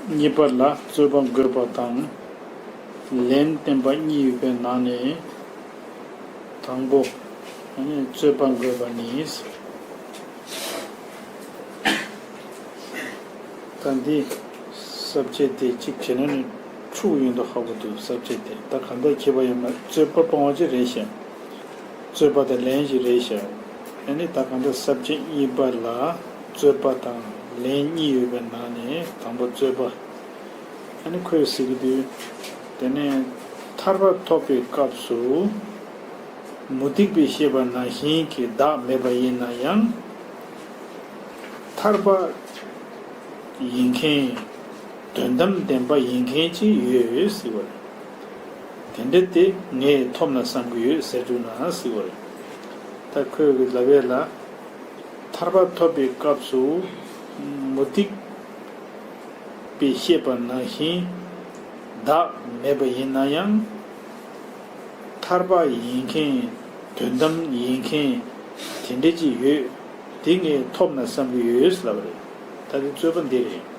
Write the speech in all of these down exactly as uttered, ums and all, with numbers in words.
གཉིས་པ་ལ་རྩོད་པ་འགོད་པ་དང་ལན་བསྟན་པ་གཉིས་ཡོད་པའི་ནང་ནས། དང་པོ། རྩོད་པ་འགོད་པ་ནི། ད་འདི་ས་བཅད་དེ་གཅིག་བྱས་ན་ནི་འཁྲུག་ཡོང་དུ་ཧ་གོ་འདུག་ས་བཅད་དེ་ད་གང་ལྟར་ཁྱད་པར་ཡོད་མ་རེད། རྩོད་པ་སྤང་བ་ཅིག་རེད་ཤག་རྩོད་པ་དང་ལན་ཞིག་རེད་ཤག་ཨ་ནི་ད་གང་ལྟར་ས་བཅད་གཉིས་པ་ལ་རྩོད་པ་དང་ལན་གཉིས་ཡོད་པའི་ནང་ནས་དང་པོ་རྩོད་པ། ཨ་ནི་ཁོས་ཟེར་གྱི་འདུག་དེ་ནས་ཐར་པ་ཐོབ་པའི་སྐབས་སུ་མུ་སྟེགས་པས་བཤད་པ་ནང་བཞིན་གྱི་བདག་མེད་པ་ཡིན་ན་ཡང་། ཐར་པ་ཡིན་མཁན། དོན་དམ་བདེན་པ་ཡིན་མཁན་ཅིག་ཡོད་ཟེར་བ་རེད། དེ་འདྲ་དེ་ངས་ཐོབ་ན་བསམ་གྱི་ཡོད་ཟེར་བཅུག་ན་ཟེར་བ་རེད། ད་ཁོས་གི་ལབ་ཡས་ལ། ཐར་པ་ཐོབ་པའི་སྐབས་སུ་མུ་སྟེགས་པས་བཤད་པ་ནང་བཞིན་བདག་མེད་པ་ཡིན་ན་ཡང་། ཐར་པ་ཡིན་མཁན། དོན་དམ་ཡིན་མཁན་དེ་འདྲ་ཅིག་ཡོད། དེ་ངས་ཐོབ་ན་བསམ་གྱི་ཡོད་ལབ་པ་རེད། ད་དེ་རྩོད་པ་འདི་རེད།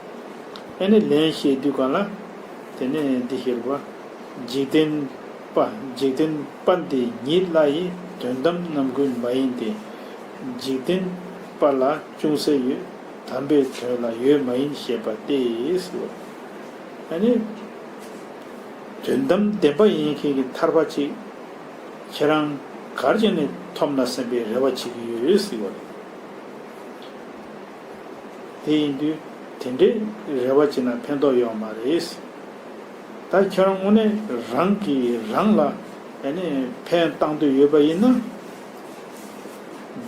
ཨ་ནི་ལན་བཤད་དུས་གང་ལ། དེ་ནས་འདི་ཞེས་པ། འཇིག་རྟེན་པ། འཇིག་རྟེན་པ་འདི་ཉིད་ལ་ཡི་དོན་དམ་རྣམ་ཀུན་མ་ཡིན་ཏེ། འཇིག་རྟེན་པ་ལ་ཅུང་ཟད་ཡོད། དམ་པའི་དོན་ལ་ཡོད་མ་ཡིན་ཞེས་པ་སྟེ། ཨ་ནི། དོན་དམ་བདེན་པ་ཡིན་མཁན་གྱི་ཐར་པ་ཅིག་ཁྱེད་རང་ག་རེ་བྱས་ནས་ཐོབ་ན་བསམ་པའི་རེ་བ་བྱེད་ཀྱི་ཡོད་ཟེར་བ་རེད། དེ་ཡིན་དུས་དེ་འདྲའི་རེ་བ་བྱས་ན་ཕན་ཐོགས་ཡོད་མ་རེད། ད་ཁྱེད་རང་དངོས་གནས་རང་གིས་རང་ལ་ཨ་ནི་ཕན་བཏགས་འདོད་ཡོད་པ་ཡིན་ན།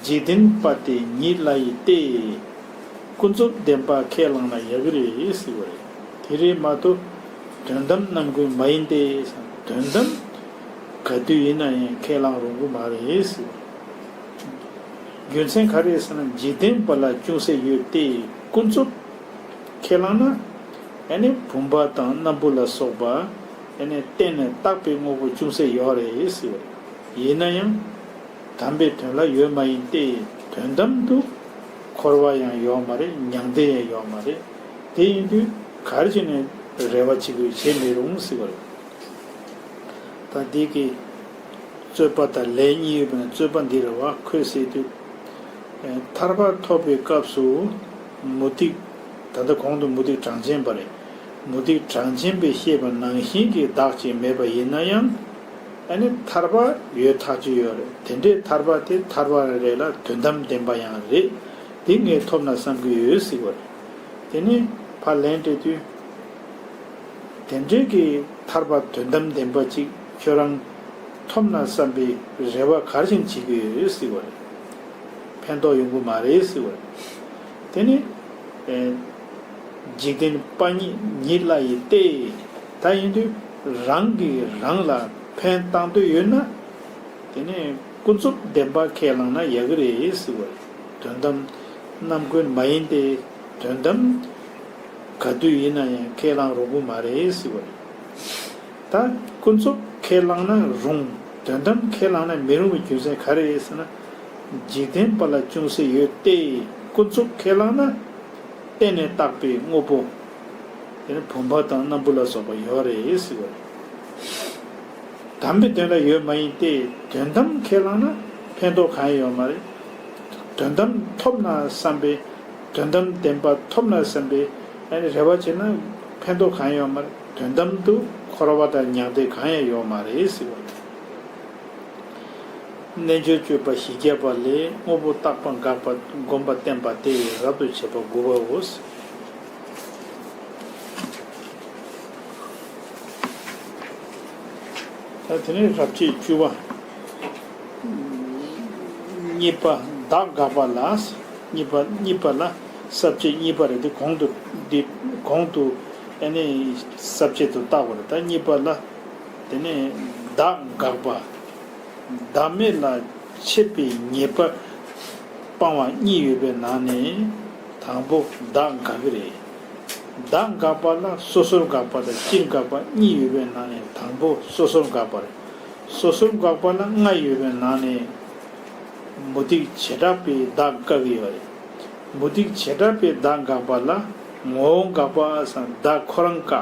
འཇིག་རྟེན་པ་དེ་ཉིད་ལ་ཡི་སྟེ། ཀུན་རྫོབ་བདེན་པ་ཁས་བླངས་ན་ཡག་གི་རེད་ཟེར་བ་རེད། དེ་རེད་མ་གཏོགས་དོན་དམ་རྣམ་ཀུན་མ་ཡིན་ཏེ། དོན་དམ་ག་དུས་ཡིན་ན་ཡང་ཁས་བླངས་རུང་གི་མ་རེད་ཟེར་བ་རེད། རྒྱུ་མཚན་ག་རེ་ཟེར་ན་འཇིག་རྟེན་པ་ལ་ཅུང་ཟད་ཡོད་དེ་ཀུན་རྫོབ་ཁས་བླངས་ན། ཨ་ནི་བུམ་པ་དང་སྣམ་བུ་ལ་སོགས་པ་ཨ་ནི་བརྟེན་ནས་བཏགས་པའི་དངོས་པོ་ཅུང་ཟད་ཡོད་རེད་ཟེར་བ་རེད། ཡིན་ན་ཡང་དམ་པའི་དོན་ལ་ཡོད་མ་ཡིན་ཏེ། དོན་དམ་དུ་འཁོར་བ་ཡང་ཡོད་མ་རེད། མྱང་འདས་ཡང་ཡོད་མ་རེད། དེ་ཡིན་དུས་ག་རེ་བྱས་ནས་རེ་བ་བྱེད་དགོས་བྱེད་མི་རུང་ཟེར་བ་རེད། ད་འདི་གི་རྩོད་པ་དང་ལན་གཉིས་ཡོད་པ་ན་རྩོད་པ་འདི་རེད་བ། ཁོས་ཟེར་དུས། ཐར་པ་ཐོབ་པའི་སྐབས་སུ་མུ་སྟེགས། ད་ལྟ་གོང་དུ་མུ་སྟེགས་གྲངས་ཅན་པ་རེད། མུ་སྟེགས་གྲངས་ཅན་པས་བཤད་པ་ནང་བཞིན་གྱི་བདག་ཅིག་མེད་པ་ཡིན་ན་ཡང་། ཨ་ནི་ཐར་པ་ཡོད་ཐག་ཆོད་ཡོད་རེད། དེ་འདྲའི་ཐར་པ་དེ་ཐར་པ་རེད་ལ་དོན་དམ་བདེན་པ་ཡང་རེད། དེ་ངས་ཐོབ་ན་བསམ་གྱི་ཡོད་ཟེར་བ་རེད། དེ་ནས་ཕར་ལན་སྤྲད་དུས། དེ་འདྲའི་གི་ཐར་པ་དོན་དམ་བདེན་པ་ཅིག་ཁྱོད་རང་ཐོབ་ན་བསམ་པའི་རེ་བ་ག་རེ་བྱས་ནས་བྱེད་ཀྱི་ཡོད་ཟེར་བ་རེད། ཕན་ཐོགས་ཡོང་གི་མ་རེད་ཟེར་བ་རེད། དེ་ནི། ཨེ། འཇིག་རྟེན་པ་ཉིད་ཉིད་ལ་ཡི་སྟེ། ད་ཡིན་དུས་རང་གིས་རང་ལ་ཕན་བཏང་འདོད་ཡོད་ན། དེ་ནས་ཀུན་རྫོབ་བདེན་པ་ཁས་བླངས་ན་ཡག་གི་རེད་ཟེར་བ་རེད། དོན་དམ་རྣམ་ཀུན་མ་ཡིན་ཏེ། དོན་དམ་ག་དུས་ཡིན་ན་ཡང་ཁས་བླངས་རུང་གི་མ་རེད་ཟེར་བ་རེད། ད་ཀུན་རྫོབ་ཁས་བླངས་ན་རུང་། དོན་དམ་ཁས་བླངས་ན་མི་རུང་བའི་རྒྱུ་མཚན་ག་རེ་རེད་ཟེར་ན། འཇིག་རྟེན་པ་ལ་ཅུང་ཟད་ཡོད་དེ། ཀུན་རྫོབ་ཁས་བླངས་ན། བརྟེན་ནས་བཏགས་པའི་དངོས་པོ། དེ་ནི་བུམ་པ་དང་སྣམ་བུ་ལ་སོགས་པ་ཡོད་རེད་ཟེར་བ་རེད། དམ་པའི་དོན་ལ་ཡོད་མ་ཡིན་ཏེ། དོན་དམ་ཁས་བླངས་ན་ཕན་ཐོགས་གང་ཡང་ཡོད་མ་རེད། དོན་དམ་ཐོབ་ན་བསམ་པའི། དོན་དམ་བདེན་པ་ཐོབ་ན་བསམ་པའི་ཨ་ནི་རེ་བ་བྱས་ན་ཕན་ཐོགས་གང་ཡང་ཡོད་མ་རེད། དོན་དམ་དུ་འཁོར་བ་དང་མྱང་འདས་གང་ཡང་ཡོད་མ་རེད་ཟེར་བ་རེད། རྣལ་འབྱོར་སྤྱོད་པ་བཞི་བརྒྱ་པ་ལས་དངོས་པོ་བཏགས་པ་དགག་པ་སྒོམ་པ་བསྟན་པ་སྟེ་རབ་ཏུ་བྱེད་པ་དགུ་པའོ། ད་དེ་ནས་རབ་བྱེད་བཅུ་པ། གཉིས་པ་བདག་དགག་པ་ལ། གཉིས་པ་གཉིས་པ་ལ་ས་བཅད་གཉིས་པ་རེད་དེ། གོང་དུ་འདི་གོང་དུ་ཨ་ནི་ས་བཅད་དུ་བཏགས་པ་རེད། ད་གཉིས་པ་ལ་དེ་ནས་བདག་དགག་པ། བདག་མེད་ལ་ཆགས་པའི་ཉེས་པ་སྤང་བ་གཉིས་ཡོད་པའི་ནང་ནས་དང་པོ་བདག་དགག་གི་རེད། བདག་དགག་པ་ལ་སོ་སོར་དགག་པ་དང་སྤྱིར་དགག་པ་གཉིས་ཡོད་པའི་ནང་ནས་དང་པོ་སོ་སོར་དགག་པ་རེད། སོ་སོར་དགག་པ་ལ་ལྔ་ཡོད་པའི་ནང་ནས་མུ་སྟེགས་བྱེ་བྲག་པའི་བདག་དགག་གི་ཡོད་རེད། མུ་སྟེགས་བྱེ་བྲག་པའི་བདག་དགག་པ་ལ་ ངོ་བོ་འགག་པ་སམ་བདག་ཁོ་རང་འགག་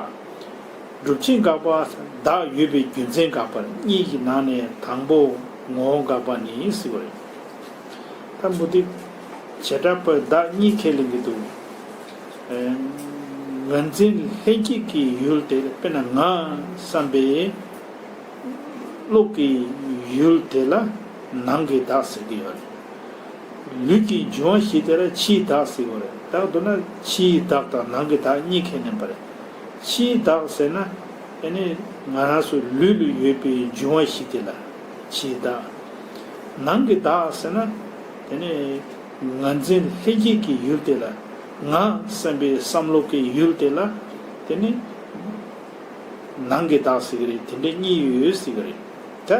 སྒྲུབ་ཆེན་འགག་པ་སམ་བདག་ཡོད་པའི་རྒྱུ་མཚན་འགག་པ་གཉིས་ཀྱི་ནང་ནས་དང་པོ་ངོ་བོ་འགག་པ་ནི་ཟེར་བ་རེད། ད་མུ་སྟེགས་བྱེ་བྲག་པ་བདག་གཉིས་ཁས་ལེན་གྱི་འདུག་ངར་འཛིན་ལྷན་སྐྱེས་ཀྱི་ཡུལ་དེ་དཔེར་ན་ང་བསམ་པའི་བློ་གི་ཡུལ་དེ་ལ་ནང་གི་བདག་ཟེར་གྱི་ཡོད་རེད། ལུས་ཀྱི་འབྱུང་བ་བཞི་དེ་ལ་ཕྱིའི་བདག་ཟེར་གྱི་ཡོད་རེད། ད་མདོར་ན་ཕྱིའི་བདག་དང་ནང་གི་བདག་གཉིས་ཁས་ལེན་པ་རེད། ཕྱིའི་བདག་ཟེར་ན་ཨ་ནི་ང་རང་ཚོ་ལུས་ལ་ཡོད་པའི་འབྱུང་བ་བཞི་དེ་ལ་ཕྱིའི་བདག་ནང་གི་བདག་ཟེར་ན་དེ་ནི་ངར་འཛིན་ལྷན་སྐྱེས་ཀྱི་ཡུལ་དེ་ལ། ང་བསམ་པའི་བསམ་བློ་གི་ཡུལ་དེ་ལ་དེ་ནི་ནང་གི་བདག་ཟེར་གི་རེད། དེ་འདྲ་གཉིས་ཡོད་ཟེར་གི་རེད། ད་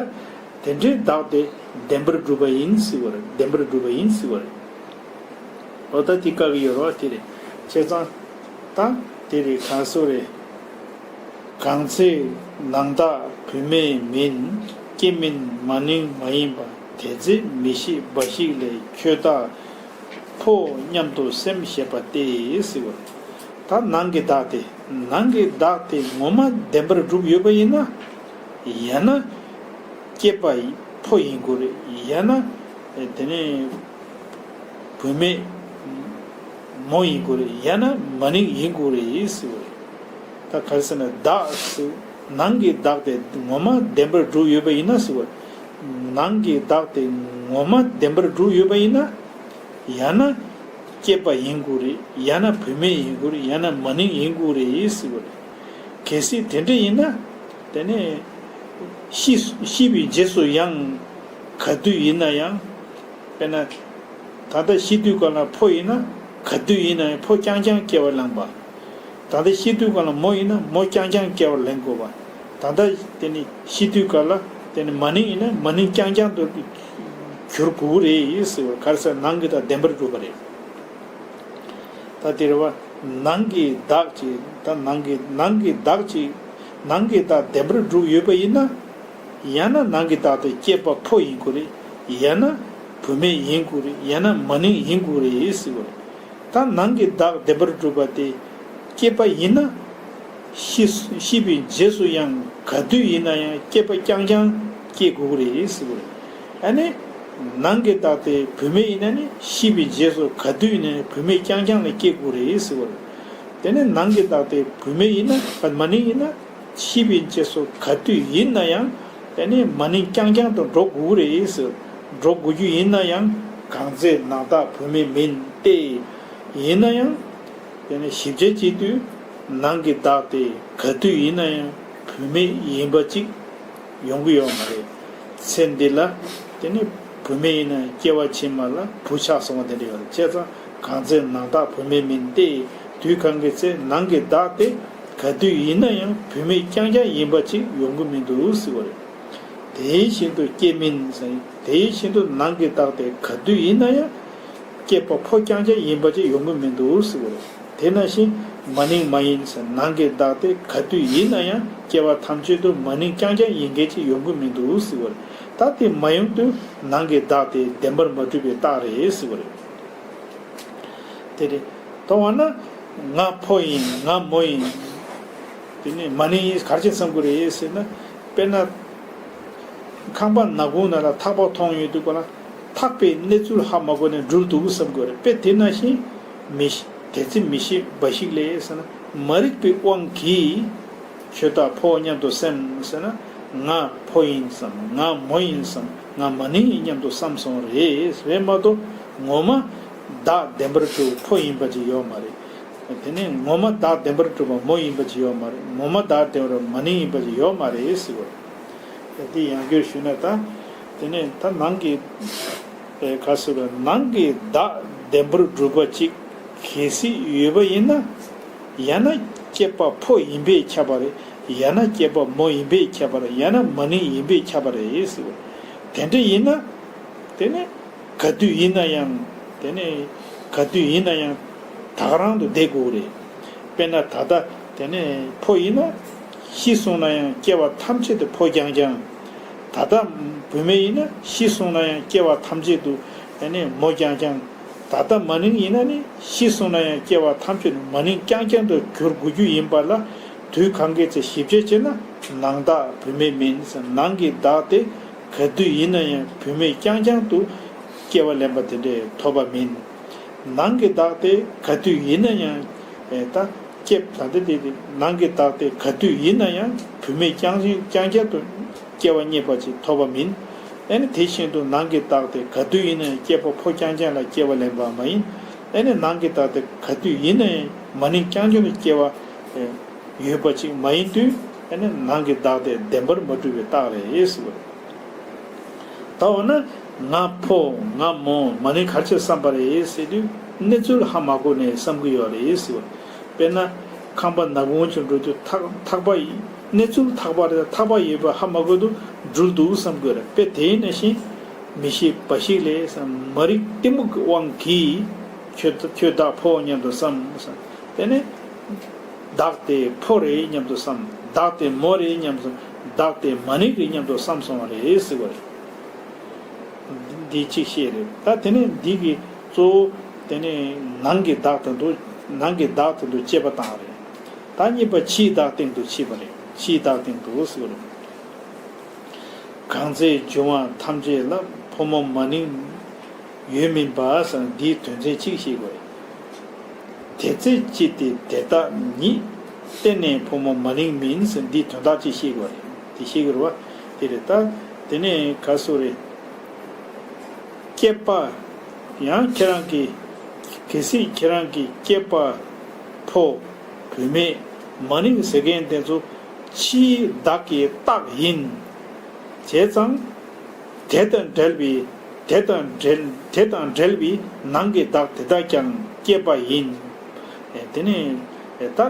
དེ་འདྲའི་བདག་དེ་བདེན་པར་གྲུབ་པ་ཡིན་ཟེར་བ་རེད། བདེན་པར་གྲུབ་པ་ཡིན་ཟེར་བ་རེད། འོ་ད་དེ་བཀག་གི་ཡོད་རེད་བ། དེ་རེད། བྱས་ཙང་ད་དེ་རེད། གང་སོ་རེད། གང་ཚེ་ནང་བདག་བུད་མེད་མིན། སྐྱེ་མིན་མ་ནིང་མ་ཡིན་པ། དེ་ཚེ་མི་ཤེས་འབའ་ཞིག་ལས། ཁྱོད་བདག་ཕོ་སྙམ་དུ་སེམས་ཞེས་པ་སྟེ་ཟེར་བ། ད་ནང་གི་བདག་དེ་ནང་གི་བདག་དེ་ངོ་མ་བདེན་པར་གྲུབ་ཡོད་པ་ཡིན་ན། ཡང་ན་སྐྱེས་པ་ཕོ་ཡིན་དགོས་རེད། ཡང་ན་དེ་ནས་བུད་མེད་མོ་ཡིན་དགོས་རེད། ཡང་ན་མ་ནིང་ཡིན་དགོས་རེད་ཟེར་བ་རེད། ད་ག་རེ་ཟེར་ན་བདག་ཟེར་ནང་གི་བདག་དེ་ངོ་མ་བདེན་པར་གྲུབ་ཡོད་པ་ཡིན་ན་ཟེར་བ། ནང་གི་བདག་དེ་ངོ་མ་བདེན་པར་གྲུབ་ཡོད་པ་ཡིན་ན། ཡང་ན་སྐྱེས་པ་ཡིན་དགོས་རེད། ཡང་ན་བུད་མེད་ཡིན་དགོས་རེད། ཡང་ན་མ་ནིང་ཡིན་དགོས་རེད་ཟེར་བ་རེད། གལ་སྲིད་དེ་འདྲ་ཡིན་ན། དེ་ནས་ཤི་ཤི་བའི་རྗེས་སུ་ཡང་ག་དུས་ཡིན་ན་ཡང་། དཔེར་ན། ད་ལྟ་ཤི་དུས་སྐབས་ལ་ཕོ་ཡིན་ན་ག་དུས་ཡིན་ན་ཡང་ཕོ་རྐྱང་རྐྱང་སྐྱེ་བ་ལེན་པ། ད་ལྟ་ཤི་དུས་སྐབས་ལ་མོ་ཡིན་ན་མོ་རྐྱང་རྐྱང་སྐྱེ་བ་ལེན་དགོས་པ། ད་ལྟ་དེ་ནི་ཤི་དུས་སྐབས་ལ་དེ་ནི་མ་ནིང་ཡིན་ན་མ་ནིང་རྐྱང་རྐྱང་དུ་གྱུར་དགོས་རེད་ཟེར་བ། ག་རེ་ཟེར་ནང་གི་བདག་བདེན་པར་གྲུབ་པ་རེད། ད་དེ་རེད་བ། ནང་གི་བདག་ཅིག་ད་ནང་གི་ནང་གི་བདག་ཅིག་ནང་གི་བདག་བདེན་པར་གྲུབ་ཡོད་པ་ཡིན་ན། ཡང་ན་ནང་གི་བདག་དེ་སྐྱེས་པ་ཕོ་ཡིན་དགོས་རེད། ཡང་ན་བུད་མེད་ཡིན་དགོས་རེད། ཡང་ན་མ་ནིང་ཡིན་དགོས་རེད་ཟེར་བ་རེད། ད་ནང་གི་བདག་བདེན་པར་གྲུབ་པ་དེ་སྐྱེས་པ་ཡིན་ན། ཤི་ཤི་བའི་རྗེས་སུ་ཡང་ག་དུས་ཡིན་ན་ཡང་སྐྱེས་པ་རྐྱང་རྐྱང་སྐྱེ་དགོས་ཀྱི་རེད་ཟེར་བ་རེད། ཨ་ནི། ནང་གི་བདག་དེ་བུད་མེད་ཡིན་ན་ནི་ཤི་བའི་རྗེས་སུ་ག་དུས་ཡིན་ན་ཡང་བུད་མེད་རྐྱང་རྐྱང་ལ་སྐྱེ་དགོས་རེད་ཟེར་བ་རེད། དེ་ནི་ནང་གི་བདག་དེ་བུད་མེད་ཡིན་ན་མ་ནིང་ཡིན་ན། ཤི་བའི་རྗེས་སུ་ག་དུས་ཡིན་ན་ཡང་དེ་ནི་མ་ནིང་རྐྱང་རྐྱང་དུ་འགྲོ་དགོས་ཀྱི་རེད་ཟེར། འགྲོ་དགོས་རྒྱུ་ཡིན་ན་ཡང་གང་ཚེ་ནང་བདག་བུད་མེད་མིན་ཏེ། ཡིན་ན་ཡང་དེ་ནི་ཞིབ་དཔྱད་བྱེད་དུས་ནང་གི་བདག་དེ་ག་དུས་ཡིན་ན་ཡང་བུད་མེད་ཡིན་པ་གཅིག་ཡོང་གི་ཡོད་མ་རེད། ཚེ་འདི་ལ་དེ་ནི་བུད་མེད་ཡིན་ན་སྐྱེ་བ་ཕྱི་མ་ལ་བུ་ཆགས་སོང་བ་དེ་འདྲ་ཡོད་རེད། བྱས་ཙང་གང་ཚེ་ནང་བདག་བུད་མེད་མིན་ཏེ། དུས་གང་གི་ཚེ་ནང་གི་བདག་དེ་ག་དུས་ཡིན་ན་ཡང་བུད་མེད་རྐྱང་རྐྱང་ཡིན་པ་ཅིག་ཡོང་གི་མི་འདུག་ཟེར་བ་རེད། དེ་བཞིན་དུ་སྐྱེ་མིན་ཟེར། དེ་བཞིན་དུ་ནང་གི་བདག་དེ་ག་དུས་ཡིན་ན་ཡང་སྐྱེས་པ་ཕོ་རྐྱང་རྐྱང་ཡིན་པ་ཅིག་ཡོང་གི་མི་འདུག་ཟེར་བ་རེད། དེ་ནང་བཞིན་མ་ནིང་མ་ཡིན་ཟེར། ནང་གི་བདག་དེ་ག་དུས་ཡིན་ན་ཡང་སྐྱེ་བ་ཐམས་ཅད་དུ་མ་ནིང་རྐྱང་རྐྱང་ཡིན་མཁན་ཅིག་ཡོང་གི་མི་འདུག་ཟེར་བ་རེད། ད་དེ་མ་ཡོང་དུས་ནང་གི་བདག་དེ་བདེན་པར་མ་གྲུབ་པའི་རྟགས་རེད་ཟེར་བ་རེད། དེ་རེད། ད་འོ་ན་ང་ཕོ་ཡིན། ང་མོ་ཡིན། དེ་ནས་མ་ནིང་ཡིན་ག་རེ་བྱས་བསམ་དགོས་རེད་ཟེར་ན། དཔེར་ན། ཁང་པ་ནག་ཁུང་ནང་ལ་ཐག་པ་ཐོགས་ཡོང་དུས་སྐབས་ལ་ཐག་པའི་གནས་ཚུལ་ཧ་མ་གོ་ནས་འགྲུལ་འདུག་བསམ་དགོས་རེད། དཔེ་དེ་ནང་བཞིན་མི་ཤེས། དེ་ཚེ་མི་ཤེས་འབའ་ཞིག་ལས་ཟེར་ན། མ་རིག་པའི་དབང་གིས་ཁྱོད་བདག་ཕོ་སྙམ་དུ་སེམས་ཟེར་ན། ང་ཕོ་ཡིན་བསམ། ང་མོ་ཡིན་བསམ། ང་མ་ནིང་ཡིན་སྙམ་དུ་བསམ་སོང་རེད། རེད་མ་གཏོགས་ངོ་མ་བདག་བདེན་པར་གྲུབ་ཕོ་ཡིན་པ་ཅིག་ཡོད་མ་རེད། དེ་ནས་ངོ་མ་བདག་བདེན་པར་གྲུབ་པ་མོ་ཡིན་པ་ཅིག་ཡོད་མ་རེད། ངོ་མ་བདག་བདེན་པར་མ་ནིང་ཡིན་པ་ཅིག་ཡོད་མ་རེད་ཟེར་བ་རེད། དེ་ཡང་བསྐྱར་ཞུས་ན་ད། དེ་ནས་ད་ནང་གི་ཨེ་ག་ཟེར་བ། ནང་གི་བདག་བདེན་པར་གྲུབ་པ་ཅིག་གལ་སྲིད་ཡོད་པ་ཡིན་ན། ཡང་ན་སྐྱེས་པ་ཕོ་ཡིན་པས་ཁྱབ་པ་རེད། ཡང་ན་སྐྱེས་པ་མོ་ཡིན་པས་ཁྱབ་པ་རེད། ཡང་ན་མ་ནིང་ཡིན་པས་ཁྱབ་པ་རེད་ཟེར་བ། དེ་འདྲ་ཡིན་ན། དེ་ནས་ག་དུས་ཡིན་ན་ཡང་། དེ་ནས་ག་དུས་ཡིན་ན་ཡང་ད་ག་རང་དུ་བསྡད་དགོས་རེད། དཔེར་ན་ད་ལྟ་དེ་ནས་ཕོ་ཡིན་ན་ཤི་སོང་ན་ཡང་སྐྱེ་བ་ཐམས་ཅད་དུ་ཕོ་རྐྱང་རྐྱང་། ད་ལྟ་བུད་མེད་ཡིན་ན་ཤི་སོང་ན་ཡང་སྐྱེ་བ་ཐམས་ཅད་དུ་དེ་ནས་མོ་རྐྱང་རྐྱང་ ད་ལྟ་མ་ནིང་ཡིན་ན་ནི་ཤི་སོང་ན་ཡང་སྐྱེ་བ་ཐམས་ཅད་མ་ནིང་རྐྱང་རྐྱང་དུ་གྱུར་དགོས་རྒྱུ་ཡིན་པ་ལ། དུས་གང་གི་ཚེ་ཞིབ་དཔྱད་བྱས་ན། ནང་བདག་བུད་མེད་མིན། ནང་གི་བདག་དེ་ག་དུས་ཡིན་ན་ཡང་བུད་མེད་རྐྱང་རྐྱང་དུ་སྐྱེ་བ་ལེན་པ་དེ་འདྲས་ཐོབ་པ་མིན། ནང་གི་བདག་དེ་ག་དུས་ཡིན་ན་ཡང་ཨེ་ད་སྐྱེ་ད་ལྟ་དེ་དེ་ནང་གི་བདག་དེ་ག་དུས་ཡིན་ན་ཡང་བུད་མེད་རྐྱང་རྐྱང་རྐྱང་དུ་སྐྱེ་བ་རྙེད་པ་ཅིག་ཐོབ་པ་མིན། ཨེ་ནི་དེ་བཞིན་དུ་ནང་གི་བདག་དེ་ག་དུས་ཡིན་ན་ཡང་སྐྱེས་པ་ཕོ་རྐྱང་རྐྱང་ལ་སྐྱེ་བ་ལེན་པ་མ་ཡིན། ཨེ་ནི་ནང་གི་བདག་དེ་ག་དུས་ཡིན་ན་ཡང་མ་ནིང་རྐྱང་རྐྱང་དུ་སྐྱེ་བ་ཨེ་ཡོད་པ་ཅིག་མ་ཡིན་དུས། ཨེ་ནི་ནང་གི་བདག་དེ་བདེན་པར་མ་གྲུབ་པའི་རྟགས་རེད་ཟེར་བ་རེད། ད་འོ་ན་ང་ཕོ་ང་མོ་མ་ནིང་ག་རེ་བྱས་བསམ་པ་རེད་ཟེར་དུས། གནས་ཚུལ་ཧ་མ་གོ་ནས་བསམ་གྱི་ཡོད་རེད་ཟེར་བ་རེད། དཔེར་ན། ཁང་པ་ནག་པོ་ཅིག་འགྲོ་དུས་ཐག་ཐག་པ་ཡིན། གནས་ཚུལ་ཐག་པ་རེད། ཐག་པ་ཡོད་པ་ཧ་མ་གོ་དུས་འགྲུལ་འདུག་བསམ་དགོས་རེད། དཔེ་དེ་ནང་བཞིན། མི་ཤེས་འབའ་ཞིག་ལས། མ་རིག་གཏི་མུག་གི་དབང་གིས། ཁྱོད་ཁྱོད་བདག་ཕོ་སྙམ་དུ་བསམ། དེ་ནས། བདག་དེ་ཕོ་རེད་སྙམ་དུ་བསམ། བདག་དེ་མོ་རེད་སྙམ་དུ། བདག་དེ་མ་ནིང་རེད་སྙམ་དུ་བསམ་སོང་བ་རེད་ཟེར་བ་རེད། འདི་གཅིག་བཤད་རེད། ད་དེ་ནས་འདི་གི་གཙོ་བོ་དེ་ནས་ནང་གི་བདག་དེ་ཚོ། ནང་གི་བདག་དེ་ཚོ་དཔྱད་པ་བཏང་རེད། ད་གཉིས་པ་ཕྱིའི་བདག་སྟེང་དུ་ཕྱིས་པ་རེད། ཕྱིའི་བདག་སྟེང་དུ་ཟེར་བ་རེད། གང་ཚེ་འབྱུང་བ་ཐམས་ཅད་ལ། ཕོ་མོ་མ་ནིང་ཡོད་མིན་པ་ཟེར། འདིའི་དོན་ཚན་གཅིག་ཤེས་དགོས་རེད། དེ་ཚེ་ཅི་སྟེ་དེ་དག་ཉིད། གཏན་ནས་ཕོ་མོ་མ་ནིང་མིན་ཟེར། འདིའི་དོན་དག་ཅིག་ཤེས་དགོས་རེད། དེ་ཤེས་དགོས་རེད་བ། དེ་རེད། ད་དེ་ནས་ག་སོ་རེད། སྐྱེས་པ། ཡང་ཁྱེད་རང་གི། གལ་སྲིད་ཁྱེད་རང་གི་སྐྱེས་པ་ཕོ་བུད་མེད་མ་ནིང་ཟེར་མཁན་དེ་ཚོ་ཕྱིའི་བདག་གི་རྟགས་ཡིན། བྱས་ཙང་། དེ་དང་འབྲེལ་བའི། དེ་དང་འབྲེལ། དེ་དང་འབྲེལ་བའི་ནང་གི་བདག་དེ་དག་ཀྱང་སྐྱེས་པ་ཡིན། དེ་ནས་ད་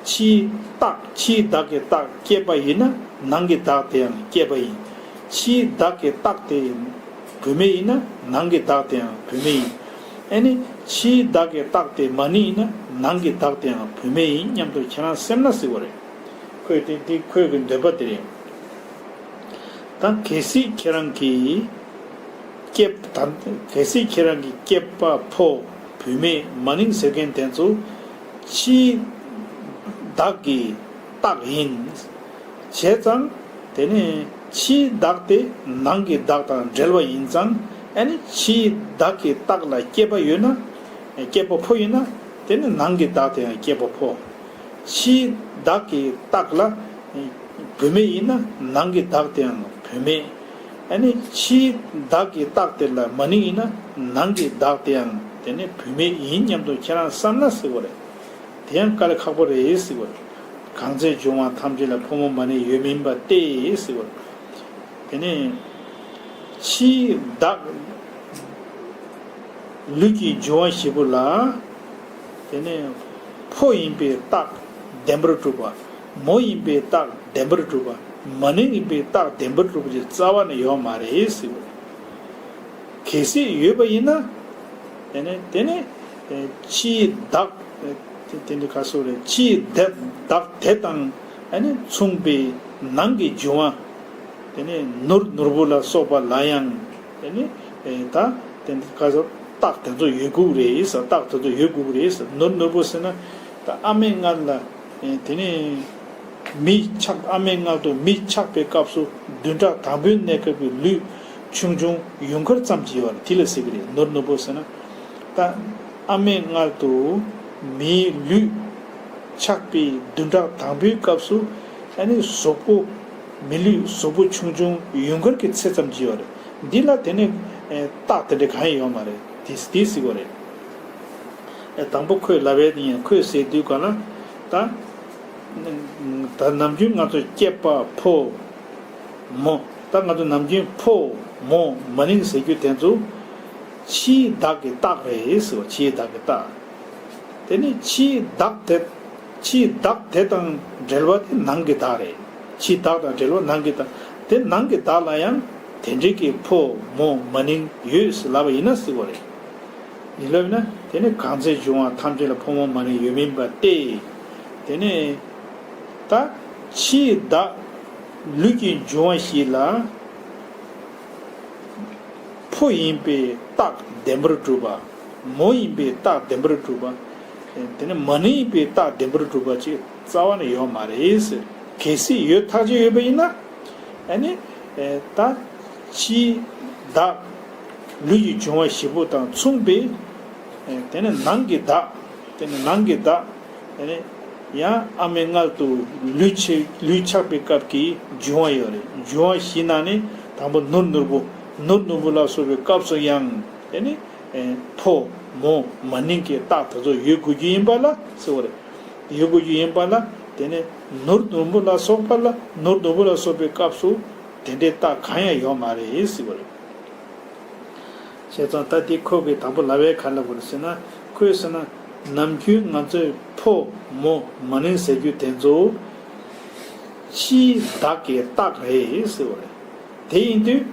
ཕྱིའི་རྟགས། ཕྱིའི་བདག་གི་རྟགས་སྐྱེས་པ་ཡིན་ན་ནང་གི་བདག་དེ་ཡང་སྐྱེས་པ་ཡིན། ཕྱིའི་བདག་གི་རྟགས་དེ་བུད་མེད་ཡིན་ན་ནང་གི་བདག་དེ་ཡང་བུད་མེད་ཡིན། ཨེ་ནི་ཕྱིའི་བདག་གི་རྟགས་དེ་མ་ནིང་ཡིན་ན་ནང་གི་བདག་དེ་ཡང་བུད་མེད་ཡིན་སྙམ་དུ་ཁྱེད་རང་སེམས་ན་ཟེར་བ་རེད། ཁོས་དེ་འདི་ཁོས་གི་འདོད་པ་དེ་རེད། ད་གལ་སྲིད་ཁྱེད་རང་གི་སྐྱེས། ད་གལ་སྲིད་ཁྱེད་རང་གི་སྐྱེས་པ་ཕོ་བུད་མེད་མ་ནིང་ཟེར་མཁན་དེ་ཚོ་ཕྱིའི་བདག་གི་རྟགས་ཡིན། བྱས་ཙང་དེ་ནས་ཕྱིའི་བདག་དེ་ནང་གི་བདག་དང་འབྲེལ་བ་ཡིན་ཙང་། ཨ་ནི་ཕྱིའི་བདག་གི་རྟགས་ལ་སྐྱེས་པ་ཡོད་ན། སྐྱེས་པ་ཕོ་ཡིན་ན། དེ་ནི་ནང་གི་བདག་དེ་ཡང་སྐྱེས་པ་ཕོ། ཕྱིའི་བདག་གི་རྟགས་ལ་བུད་མེད་ཡིན་ན་ནང་གི་བདག་དེའང་བུད་མེད། ཨ་ནི་ཕྱིའི་བདག་གི་རྟགས་དེ་ལ་མ་ནིང་ཡིན་ན་ནང་གི་བདག་དེའང་དེ་ནི་བུད་མེད་ཡིན་སྙམ་དུ་ཁྱེད་རང་བསམ་ན་ཟེར་བ་རེད། དེ་ཡང་དཀའ་ལས་ཁག་པོ་རེད་ཟེར་བ་རེད། གང་ཚེ་འབྱུང་བ་ཐམས་ཅད་ལ་ཕོ་མོ་མ་ནིང་ཡོད་མིན་པ་སྟེ་ཟེར་བ་རེད། དེ་ནས་ཕྱིའི་བདག་ལུས་ཀྱི་འབྱུང་བ་བཞི་པོ་ལ། དེ་ནས་ཕོ་ཡིན་པའི་རྟགས་བདེན་པར་གྲུབ་པ། མོ་ཡིན་པའི་རྟགས་བདེན་པར་གྲུབ་པ། མ་ནིང་ཡིན་པའི་རྟགས་བདེན་པར་གྲུབ་པ་ཅིག་རྩ་བ་ནས་ཡོད་མ་རེད་ཟེར་བ་རེད། གལ་སྲིད་ཡོད་པ་ཡིན་ན། དེ་ནས་དེ་ནས་ཕྱིའི་བདག་དེ་དེ་འདྲ་ག་སོགས་རེད། ཕྱིའི་བདག་བདག་དེ་དང་ཨ་ནི་མཚུངས་པའི་ནང་གི་འབྱུང་བ། དེ་ནས་ནོར་ནོར་བུ་ལ་སོགས་པ་ལ་ཡང་། དེ་ནས་ད་དེ་འདྲ་ག་སོགས་རྟགས་དེ་ཚོ་ཡོད་དགོས་རེད་ཟེར། རྟགས་དེ་ཚོ་ཡོད་དགོས་རེད་ཟེར། ནོར་ནོར་བུ་ཟེར་ན་ད་ཨ་མའི་མངལ་ལ། དེ་ནས་མི་ཆགས། ཨ་མའི་མངལ་དུ་མི་ཆགས་པའི་སྐབས་སུ་བདུན་ཕྲག་དང་པོའི་གནས་སྐབས་ཀྱི་ལུས་ཆུང་ཆུང་ཡུངས་ཀར་ཙམ་གྱི་ཡོད་རེད། དེ་ལ་ཟེར་གྱི་རེད། ནོར་ནོར་བུ་ཟེར་ན། ད་ཨ་མའི་མངལ་དུ་མིའི་ལུས་ཆགས་པའི་བདུན་ཕྲག་དང་པོའི་སྐབས་སུ། ཨ་ནི་གཟུགས་པོ། མི་ལུས་གཟུགས་པོ་ཆུང་ཆུང་ཡུངས་ཀར་གྱི་ཚད་ཙམ་གྱི་ཡོད་རེད། འདི་ལ་དེ་ནས་རྟགས་དེ་འདྲ་གང་ཡང་ཡོད་མ་རེད། དེ་དེ་ཟེར་གྱི་རེད། ཨེ་དང་པོ་ཁོས་ལབ་པའི་དེ་ཡང་ཁོས་ཟེར་དུས་ག་ལ། ད་ད་ནམ་རྒྱུན་ང་ཚོ་སྐྱེས་པ་ཕོ་མོ། ད་ང་ཚོ་ནམ་རྒྱུན་ཕོ་མོ་མ་ནིང་ཟེར་རྒྱུ་དེ་ཚོ་ཕྱིའི་བདག་གི་རྟགས་རེད་ཟེར་བ། ཕྱིའི་བདག་གི་རྟགས། དེ་ནི་ཕྱིའི་བདག་དེ། ཕྱིའི་བདག་དེ་དང་འབྲེལ་བ་དེ་ནང་གི་བདག་རེད། ཕྱིའི་བདག་དང་འབྲེལ་བ་ནང་གི་བདག། དེ་ནང་གི་བདག་ལ་ཡང་དེ་འདྲའི་གི་ཕོ་མོ་མ་ནིང་ཡོད་ཟེར་ལབ་པ་ཡིན་ན་ཟེར་བ་རེད། ཡིན་ལབ་ན་དེ་ནི་གང་ཚེ་འབྱུང་བ་ཐམས་ཅད་ལ་ཕོ་མོ་མ་ནིང་ཡོད་མིན་པ་སྟེ། དེ་ནི་ད་ཕྱིའི་བདག་ལུས་ཀྱི་འབྱུང་བ་བཞི་ལ་ཕོ་ཡིན་པའི་རྟགས་བདེན་པར་གྲུབ་པ། མོ་ཡིན་པའི་རྟགས་བདེན་པར་གྲུབ་པ། དེ་ནི་མ་ནིང་ཡིན་པའི་རྟགས་བདེན་པར་གྲུབ་པ་ཅིག་རྩ་བ་ནས་ཡོད་མ་རེད་ཟེར། གལ་སྲིད་ཡོད་ཐག་ཆོད་ཡོད་པ་ཡིན་ན། ཨ་ནི། ད། ཕྱིའི་བདག་ལུས་ཀྱི་འབྱུང་བ་བཞི་པོ་དང་མཚུངས་པའི། དེ་ནི་ནང་གི་བདག་དེ་ནི་ནང་གི་བདག་དེ་ནི་ཡང་ཨ་མའི་མངལ་དུ་ལུས་ཆགས་ལུས་ཆགས་པའི་སྐབས་ཀྱི་འབྱུང་བ་ཡོད་རེད། འབྱུང་བ་བཞི་ནང་ནས་དང་པོ་ནུར་ནུར་པོ། ནུར་ནུར་པོ་ལ་སོགས་པའི་སྐབས་སུ་ཡང་དེ་ནི། ཕོ་མོ་མ་ནིང་གི་རྟགས་དེ་ཚོ་ཡོད་དགོས་རྒྱུ་ཡིན་པ་ལ་ཟེར་བ་རེད། ཡོད་དགོས་རྒྱུ་ཡིན་པ་ལ། དེ་ནི་ནུར་ནུར་པོ་ལ་སོགས་པ་ལ། ནུར་ནུར་པོ་ལ་སོགས་པའི་སྐབས་སུ་དེ་འདྲའི་རྟགས་གང་ཡང་ཡོད་མ་རེད་ཟེར་བ་རེད། བྱས་ཙང་ད་དེ་ཁོ་གིས་དང་པོ་ལབ་པའི་ག་ལབ་པ་རེད་ཟེར་ན། ཁོས་ཟེར་ན། ནམ་རྒྱུན་ང་ཚོས་ཕོ་མོ་མ་ནིང་ཟེར་རྒྱུ་དེ་ཚོ་ཕྱིའི་བདག་གི་རྟགས་རེད་ཟེར་བ་རེད། དེ་ཡིན་དུས།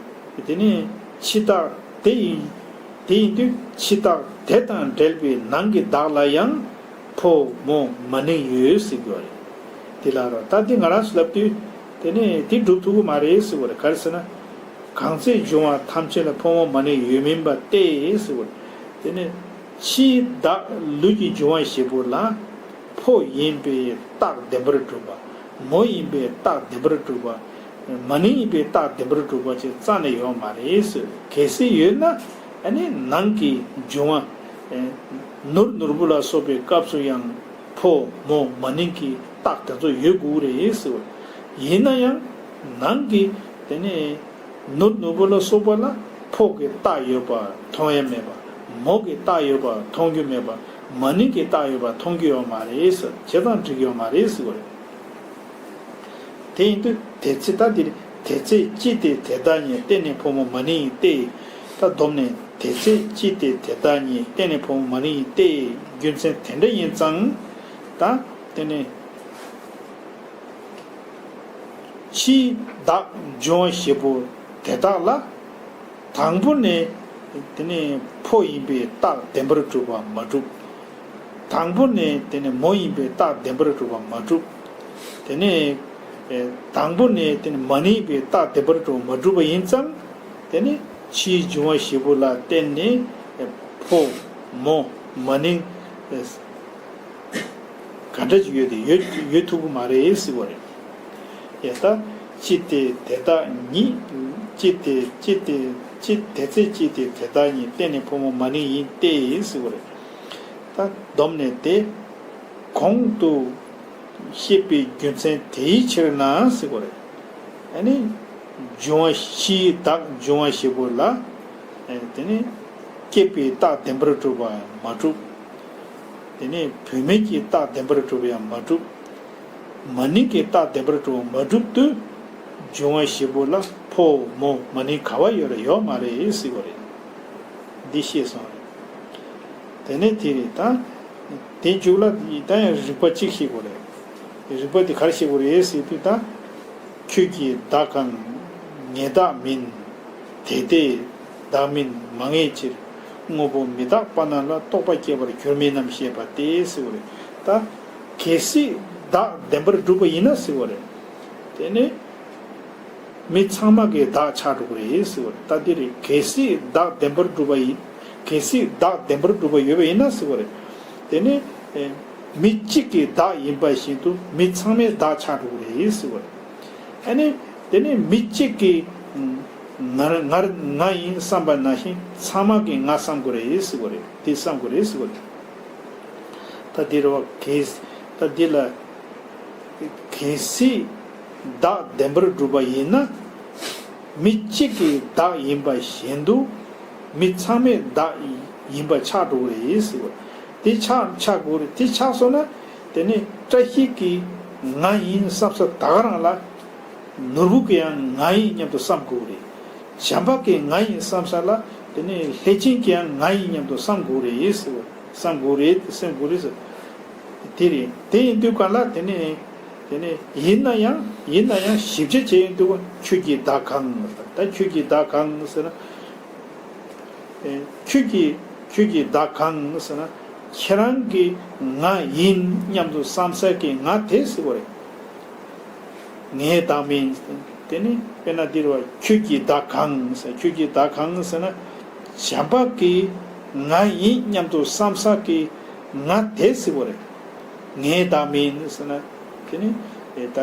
དེ་ནི་ཕྱི་རྟགས་དེ་ཡིན། དེ་ཡིན་དུས་ཕྱི་རྟགས་དེ་དང་འབྲེལ་བའི་ནང་གི་བདག་ལ་ཡང་ཕོ་མོ་མ་ནིང་ཡོད་ཟེར་དགོས་རེད། དེ་ལ་རོ། ད་འདི་ང་རང་ཚོ་ལབ་དུས་དེ་ནི་དེ་སྒྲུབ་ཐུབ་ཀྱི་མ་རེད་ཟེར་བ་རེད། ག་རེ་ཟེར་ན། གང་ཚེ་འབྱུང་བ་ཐམས་ཅད་ལ་ཕོ་མོ་མ་ནིང་ཡོད་མིན་པ་སྟེ་ཟེར་བ་རེད། དེ་ནི་ཕྱིའི་བདག་ལུས་ཀྱི་འབྱུང་བ་བཞི་པོ་ལ་ཕོ་ཡིན་པའི་རྟགས་བདེན་པར་གྲུབ་པ། མོ་ཡིན་པའི་རྟགས་བདེན་པར་གྲུབ་པ། མ་ནིང་ཡིན་པའི་རྟགས་བདེན་པར་གྲུབ་པ་ཅིག་རྩ་ནས་ཡོད་མ་རེད་ཟེར། གལ་སྲིད་ཡོད་ན། ཨ་ནི་ནང་གི་འབྱུང་བ། ནུར་ནུར་པོ་ལ་སོགས་པའི་སྐབས་སུ་ཡང་ཕོ་མོ་མ་ནིང་གི་རྟགས་དེ་ཚོ་ཡོད་དགོས་རེད་ཟེར། ཡིན་ན་ཡང་ནང་གི་དེ་ནས་ནུར་ནུར་པོ་ལ་སོགས་པ་ལ་ཕོ་གི་རྟགས་ཡོད་པ་མཐོང་ཡ་མེད་པ། མོ་གི་རྟགས་ཡོད་པ་མཐོང་རྒྱུ་མེད་པ། མ་ནིང་གི་རྟགས་ཡོད་པ་མཐོང་རྒྱུ་ཡོད་མ་རེད་ཟེར། བྱས་ཙང་འགྲིག་ཡོད་མ་རེད་ཟེར་བ་རེད། དེ་ཡིན་དུས་དེ་ཚེ་ད་འདིར་དེ་ཚེ་ཅི་སྟེ་དེ་དག་ཉིད། རྟེན་ནི་ཕོ་མོ་མ་ནིང་ཡིན་ཏེ། ད་བསྡོམས་ནས་དེ་ཚེ་ཅི་སྟེ་དེ་དག་ཉིད། རྟེན་ནི་ཕོ་མོ་མ་ནིང་ཡིན་ཏེ། རྒྱུ་མཚན་དེ་འདྲ་ཡིན་ཙང་། ད་དེ་ནི་ཕྱིའི་བདག་འབྱུང་བ་བཞི་པོ་དེ་དག་ལ། དང་པོ་ནས་དེ་ནས་ཕོ་ཡིན་པའི་རྟགས་བདེན་པར་གྲུབ་པ་མ་གྲུབ། དང་པོ་ནས་དེ་ནས་མོ་ཡིན་པའི་རྟགས་བདེན་པར་གྲུབ་པ་མ་གྲུབ། དེ་ནས་ཨེ་དང་པོ་ནས་དེ་ནས་མ་ནིང་ཡིན་པའི་རྟགས་བདེན་པར་གྲུབ་པ་མ་གྲུབ་པ་ཡིན་ཙང་། དེ་ནས་ཕྱིའི་འབྱུང་བ་བཞི་པོ་ལ་བརྟེན་ནས་ཨེ་ཕོ་མོ་མ་ནིང་ཨེ་ག་འདྲ་ཅིག་ཡོད་དེ་ཡོད་ཡོད་ཐུབ་ཀྱི་མ་རེད་ཟེར་བ་རེད། ཡ་ད། ཅི་སྟེ་དེ་དག་ཉིད། ཅི་སྟེ་ཅི་སྟེ་ཅི་དེ་ཚེ་ཅི་སྟེ་དེ་དག་ཉིད། རྟེན་ནི་ཕོ་མོ་མ་ནིང་ཡིན་ཏེ་ཟེར་བ་རེད། ད་བསྡོམས་ནས་དེ་གོང་དུ་བཤད་པའི་རྒྱུ་མཚན་དེའི་ཕྱིར་ན་ཟེར་བ་རེད། ཨ་ནི་འབྱུང་བ་ཕྱིའི་བདག་འབྱུང་བ་བཞི་པོ་ལ། ཨ་དེ་ནི་སྐྱེད་པའི་རྟགས་བདེན་པར་གྲུབ་པ་ཡང་མ་གྲུབ། དེ་ནས་བུད་མེད་ཀྱི་རྟགས་བདེན་པར་གྲུབ་པ་ཡང་མ་གྲུབ། མ་ནིང་གི་རྟགས་བདེན་པར་གྲུབ་པ་མ་གྲུབ་དུས། འབྱུང་བ་བཞི་པོ་ལ་ཕོ་མོ་མ་ནིང་ག་བ་ཡོད་རེད། ཡོད་མ་རེད་ཟེར་བ་རེད། འདི་ཤེས་སོང་རེད། དེ་ནས་དེ་རེད་ད། དེ་མཇུག་ལ་ད་ཡང་རིགས་པ་གཅིག་ཤེས་དགོས་རེད། རིགས་པ་དེ་ག་རེ་ཤེས་དགོས་རེད་ཟེར་དུས་ད། ཁྱོད་ཀྱི་བདག་གང་། ངེས་བདག་མིན། དེ་ལྟའི་བདག་མིན་མ་ངེས་ཕྱིར། དངོས་པོ་མི་རྟག་པ་རྣམས་ལ་རྟོག་པ་སྐྱེ་བར་འགྱུར་མིན་ནམ་ཞེས་པ་སྟེ་ཟེར་བ་རེད། ད། གལ་སྲིད་བདག་བདེན་པར་གྲུབ་པ་ཡིན་ན་ཟེར་བ་རེད། དེ་ནི། མི་ཚང་མ་གི་བདག་ཆགས་འགྲོ་གི་རེད་ཟེར་བ་རེད། ད་འདི་རེད། གལ་སྲིད་བདག་བདེན་པར་གྲུབ་པ་ཡིན། གལ་སྲིད་བདག་བདེན་པར་གྲུབ་པ་ཡོད་པ་ཡིན་ན་ཟེར་བ་རེད། དེ་ནི། ཨེ། མི་གཅིག་གི་བདག་ཡིན་པ་བཞིན་དུ་མི་ཚང་མའི་བདག་ཆགས་འགྲོ་གི་རེད་ཟེར་བ་རེད། ཨ་ནི། དེ་ནི་མི་གཅིག་གིས། ང་ང་ང་ཡིན་བསམ་པ་ནང་བཞིན་ཚང་མ་གིས་ང་བསམ་དགོས་རེད་ཟེར་བ་རེད། དེ་བསམ་དགོས་རེད་ཟེར་བ་རེད། ད་འདི་རེད་བ། གལ། ད་འདི་ལ། གལ་སྲིད་བདག་བདེན་པར་གྲུབ་པ་ཡིན་ན། མི་གཅིག་གི་བདག་ཡིན་པ་བཞིན་དུ། མི་ཚང་མའི་བདག་ཡིན་པ་ཆགས་འགྲོ་གི་རེད་ཟེར་བ་རེད། དེ་ཆགས་ཆགས་དགོས་རེད། དེ་ཆགས་སོང་ན། དེ་ནི་བཀྲ་ཤིས་ཀྱིས་ང་ཡིན་བསམ་ས་ད་ག་རང་ལ། ནོར་བུ་གིས་ཡང་ང་ཡིན་སྙམ་དུ་བསམ་དགོས་རེད། བྱམས་པ་གིས་ང་ཡིན་བསམ་ས་ལ། དེ་ནས་ལྷས་བྱིན་གྱིས་ཡང་ང་ཡིན་སྙམ་དུ་བསམ་དགོས་རེད་ཟེར་བ། བསམ་དགོས་རེད། སེམས་དགོས་རེད་ཟེར། དེ་རེད། དེ་ཡིན་དུས་ག་ལ་དེ་ནས། དེ་ནས་ཡིན་ན་ཡང་ཡིན་ན་ཡང་ཞིབ་དཔྱད་བྱེད་ཡོང་དུས་ཁྱོད་ཀྱི་བདག་གང་ཟེར། ད་ཁྱོད་ཀྱི་བདག་གང་ཟེར་ན། ཨེ། ཁྱོད་ཀྱི་ཁྱོད་ཀྱི་བདག་གང་ཟེར་ན། ཁྱེད་རང་གི་ང་ཡིན་སྙམ་དུ་བསམ་ས་གི་ང་དེ་ཟེར་བ་རེད། ངའི་བདག་མིན། དེ་ནི་དཔེར་ན་འདིར་བ་ཁྱོད་ཀྱི་བདག་གང་ཟེར། ཁྱོད་ཀྱི་བདག་གང་ཟེར་ན། བྱམས་པ་གིས་ ང་ཡིན་སྙམ་དུ་བསམ་ས་ཀྱི་ང་དེ་ཟེར་བ་རེད། ངའི་བདག་མིན་ཟེར་ན། དེ་ནི་ད་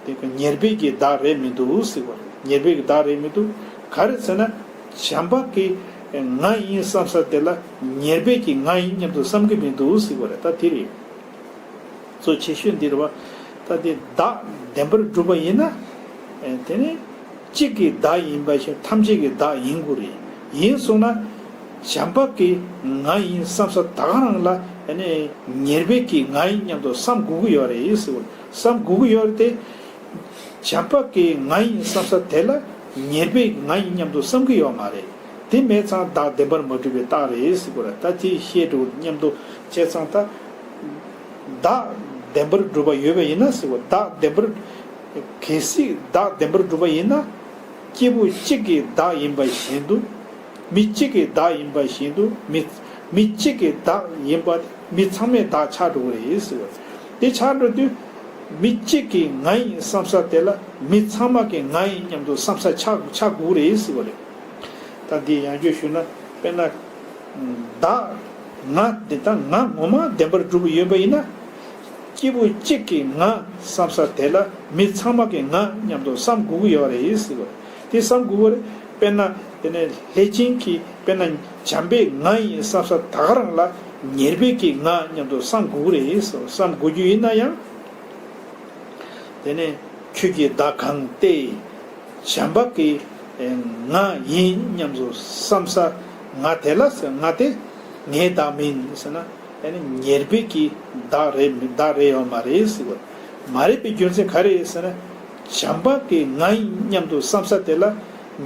དེ་ཀ་ཉེར་སྦས་ཀྱི་བདག་རེད་མི་འདུག་ཟེར་བ་རེད། ཉེར་སྦས་ཀྱི་བདག་རེད་མི་འདུག་ག་རེ་ཟེར་ན། བྱམས་པ་གིས་ང་ཡིན་བསམ་ས་དེ་ལ་ཉེར་སྦས་ཀྱི་ང་ཡིན་སྙམ་དུ་བསམ་གྱི་མི་འདུག་ཟེར་བ་རེད། ད་དེ་རེད། གཙོ་ཆེ་ཤོས་འདི་རེད་བ། ད་དེ་བདག་བདེན་པར་གྲུབ་པ་ཡིན་ན། དེ་ནི་གཅིག་གི་བདག་ཡིན་པ་བཞིན་ཐམས་ཅད་ཀྱི་བདག་ཡིན་དགོས་རེད། ཡིན་སོང་ན། བྱམས་པ་གིས་ང་ཡིན་བསམ་ས་ད་ག་རང་ལ་ཨ་ནི་ཉེར་སྦས་ཀྱི་ང་ཡིན་སྙམ་དུ་བསམ་དགོས་ཀྱི་ཡོད་རེད་ཟེར་བ། བསམ་དགོས་ཀྱི་ཡོད་རེད་དེ། བྱམས་པ་གིས་ང་ཡིན་བསམ་ས་དེ་ལ་ཉེར་སྦས་ཀྱི་ང་ཡིན་སྙམ་དུ་བསམ་གྱི་ཡོད་མ་རེད། དེ་མེད་ཙང་བདག་བདེན་པར་མ་གྲུབ་པའི་རྟགས་རེད་ཟེར་བ་རེད། ད་དེ་བཤད་འགྲོ་སྙམ་དུ་བྱས་ཙང་ད། བདག་བདེན་པར་གྲུབ་པ་ཡོད་པ་ཡིན་ན་ཟེར་བ། བདག་བདེན་པར། གལ་སྲིད་བདག་བདེན་པར་གྲུབ་པ་ཡིན་ན། སྐྱེས་བུ་གཅིག་གི་བདག་ཡིན་པ་བཞིན་དུ། མི་གཅིག་གི་བདག་ཡིན་པ་བཞིན་དུ་མི། མི་གཅིག་གི་བདག་ཡིན་པ་མི་ཚང་མའི་བདག་ཆགས་འགྲོ་གི་རེད་ཟེར་བ། དེ་ཆགས་འགྲོ་དུས། མི་གཅིག་གི་ང་ཡིན་བསམ་ས་དེ་ལ་མི་ཚང་མ་གི་ང་ཡིན་སྙམ་དུ་བསམ་ས་ཆགས་ཆགས་དགོས་རེད་ཟེར་བ་རེད། ད་འདི་ཡང་བསྐྱར་ཞུས་ན། དཔེར་ན། བདག་ང་འདི་དང་ང་ངོ་མ་བདེན་པར་གྲུབ་ཡོད་པ་ཡིན་ན། སྐྱེས་བུ་གཅིག་གི་ང་བསམ་ས་དེ་ལ་མི་ཚང་མ་གི་ང་སྙམ་དུ་བསམ་དགོས་ཀྱི་ཡོད་རེད་ཟེར་བ། དེ་བསམ་དགོས་པ་རེད། དཔེར་ན། དེ་ནས་ལྷས་བྱིན་གྱིས་དཔེར་ན་བྱམས་པས་ང་ཡིན་བསམ་ས་ད་ག་རང་ལ་ཉེར་སྦས་ཀྱི་ང་སྙམ་དུ་བསམ་དགོས་ཀྱི་རེད་ཟེར་བ། བསམ་དགོས་རྒྱུ་ཡིན་ན་ཡང་། དེ་ནས་ཁྱོད་ཀྱི་བདག་གང་སྟེ། བྱམས་པ་གིས་ང་ཡིན་སྙམ་དུ་བསམ་ས་ང་དེ་ལ་ཟེར། ང་དེ་ངའི་བདག་མིན་ཟེར་ན། ཨ་ནི་ཉེར་སྦས་ཀྱི་བདག་རེད་མི་བདག་རེད་ཡོད་མ་རེད་ཟེར་བ། མ་རེད་པའི་རྒྱུ་མཚན་ག་རེ་རེད་ཟེར་ན། བྱམས་པ་གིས་ང་ཡིན་སྙམ་དུ་བསམ་ས་དེ་ལ་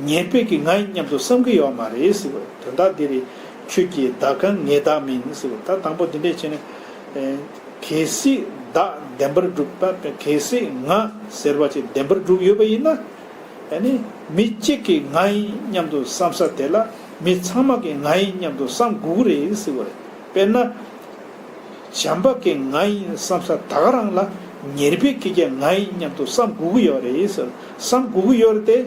ཉེར་སྦས་ཀྱི་ང་ཡིན་སྙམ་དུ་བསམ་གྱི་ཡོད་མ་རེད་ཟེར་བ། དོན་དག་འདི་རེད། ཁྱོད་ཀྱི་བདག་གང་ངའི་བདག་མིན་ཟེར་བ། ད་དང་པོ་འདི་འདྲས་བྱས་ནས། གལ་སྲིད་བདག་བདེན་པར་གྲུབ་པ། གལ་སྲིད་ང་ཟེར་བ་ཅིག་བདེན་པར་གྲུབ་ཡོད་པ་ཡིན་ན། ཨ་ནི་མི་གཅིག་གིས་ང་ཡིན་སྙམ་དུ་བསམ་ས་དེ་ལ་མི་ཚང་མ་གིས་ང་ཡིན་སྙམ་དུ་བསམ་དགོས་ཀྱི་རེད་ཟེར་བ་རེད། དཔེར་ན། བྱམས་པ་གིས་ང་ཡིན་བསམ་ས་ད་ག་རང་ལ་ཉེར་སྦས་ཀྱིས་ཀྱང་ང་ཡིན་སྙམ་དུ་བསམ་དགོས་ཀྱི་ཡོད་རེད་ཟེར། བསམ་དགོས་ཀྱི་ཡོད་རེད་དེ།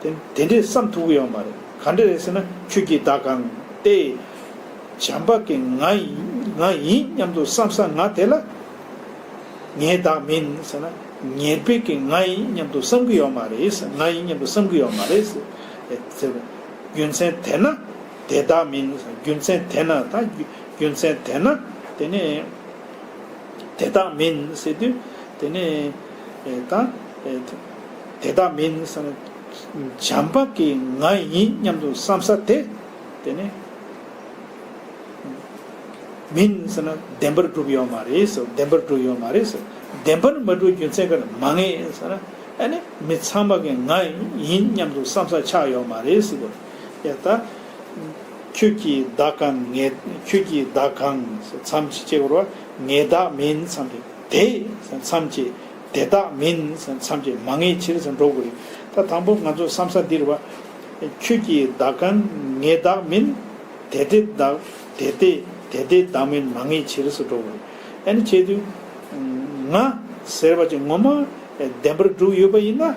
དེ་དེ་འདྲས་བསམ་ཐུབ་ཀྱི་ཡོད་མ་རེད། ག་འདྲས་རེད་ཟེར་ན། ཁྱོད་ཀྱི་བདག་གང་སྟེ། བྱམས་པ་གིས་ང་ཡིན་ང་ཡིན་སྙམ་དུ་བསམ་ས་ང་དེ་ལ། ངའི་བདག་མིན་ཟེར་ན། ཉེར་སྦས་ཀྱིས་ང་ཡིན་སྙམ་དུ་བསམ་གྱི་ཡོད་མ་རེད་ཟེར། ང་ཡིན་སྙམ་དུ་བསམ་གྱི་ཡོད་མ་རེད་ཟེར། ཨེ་ཟེར་བ། རྒྱུ་མཚན་དེས་ན་དེ་བདག་མིན་ཟེར། རྒྱུ་མཚན་དེས་ན་ད་རྒྱུ་རྒྱུ་མཚན་དེས་ན་དེ་ནི་དེ་བདག་མིན་ཟེར་དུས་དེ་ནི་ཨེ་ད་ཨེ་དེ་བདག་མིན་ཟེར་ན། བྱམས་པ་གིས་ང་ཡིན་སྙམ་དུ་བསམ་ས་དེ་དེ་ནི། མིན་ཟེར་ན་བདེན་པར་གྲུབ་ཡོད་མ་རེད་ཟེར། བདེན་པར་གྲུབ་ཡོད་མ་རེད་ཟེར། བདེན་པར་མ་གྲུབ་རྒྱུ་མཚན་ག་རེ་མ་ངེས་ཟེར་ན། ཨ་ནི་མི་ཚང་མ་གིས་ང་ཡིན་སྙམ་དུ་བསམ་ས་ཆགས་ཡོད་མ་རེད་ཟེར་བ། ཡ་ད། ཁྱོད་ཀྱི་བདག་གང་ངའི། ཁྱོད་ཀྱི་བདག་གང་མཚམས་ཀྱི་བྱེད་དགོས་རེད་བ། ངའི་བདག་མིན་མཚམས་ཀྱི་དེ་མཚམས་ཀྱི་དེ་བདག་མིན་མཚམས་ཀྱི་མ་ངེས་ཕྱིར་ཟེར་འགྲོ་དགོས་རེད། ད་དང་པོ་ང་ཚོ་བསམ་ས་འདི་རེད་བ། ཁྱོད་ཀྱི་བདག་གང་ངའི་བདག་མིན། དེ་དེ་བདག་དེ་དེ་དེ་དེ་བདག་མིན་མ་ངེས་ཕྱིར་ཟེར་འགྲོ་དགོས་རེད། ཨ་ནི་བྱེད་དུས། ང་ཟེར་བ་ཅིག་ངོ་མ་བདེན་པར་གྲུབ་ཡོད་པ་ཡིན་ན།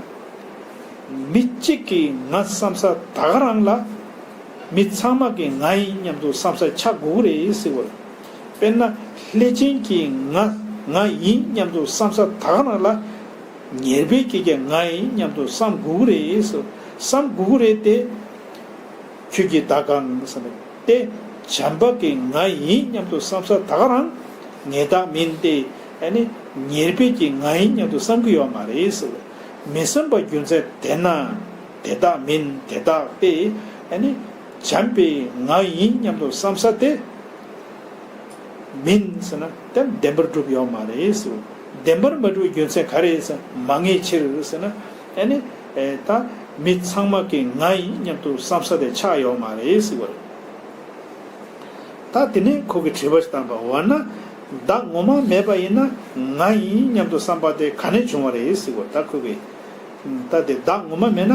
མི་གཅིག་གིས་ང་བསམ་ས་ད་ག་རང་ལ། མི་ཚང་མ་གིས་ང་ཡིན་སྙམ་དུ་བསམ་ས་ཆགས་དགོས་ཀྱི་རེད་ཟེར་བ་རེད། དཔེར་ན་ལྷས་བྱིན་གྱིས་ང་ང་ཡིན་སྙམ་དུ་བསམ་ས་ད་ག་རང་ལ། ཉེར་སྦས་ཀྱིས་ཀྱང་ང་ཡིན་སྙམ་དུ་བསམ་དགོས་ཀྱི་རེད་ཟེར། བསམ་དགོས་ཀྱི་རེད་དེ། ཁྱོད་ཀྱི་བདག་གང་ཟེར་ན་དེ། བྱམས་པ་གིས་ང་ཡིན་སྙམ་དུ་བསམ་ས་ད་ག་རང་ངའི་བདག་མིན་ཏེ། ཨ་ནི་ཉེར་སྦས་ཀྱིས་ང་ཡིན་སྙམ་དུ་བསམ་གྱི་ཡོད་མ་རེད་ཟེར། མི་བསམ་པ་རྒྱུ་མཚན་དེས་ན་དེ་བདག་མིན་དེ་བདག་སྟེ། ཨ་ནི་བྱམས་པས་ང་ཡིན་སྙམ་དུ་བསམ་ས་དེ། མིན་ཟེར་ན་དེ་བདེན་པར་གྲུབ་ཡོད་མ་རེད་ཟེར། བདེན་པར་མ་གྲུབ་རྒྱུ་མཚན་ག་རེ་ཟེར་མ་ངེས་ཕྱིར་ཟེར་ན། ཨ་ནི་ཨེ་ད་མི་ཚང་མ་གིས་ང་ཡིན་སྙམ་དུ་བསམ་ས་དེ་ཆགས་ཡོད་མ་རེད་ཟེར་བ་རེད། ད་དེ་ནས་ཁོ་གིས་དྲི་བ་ཞིག་བཏང་པ། འོ་ན་བདག་ངོ་མ་མེད་པ་ཡིན་ན་ང་ཡིན་སྙམ་དུ་བསམ་པ་དེ་ག་ནས་བྱུང་བ་རེད་ཟེར་བ། ད་ཁོ་གིས། ད་དེ་བདག་ངོ་མ་མེད་ན།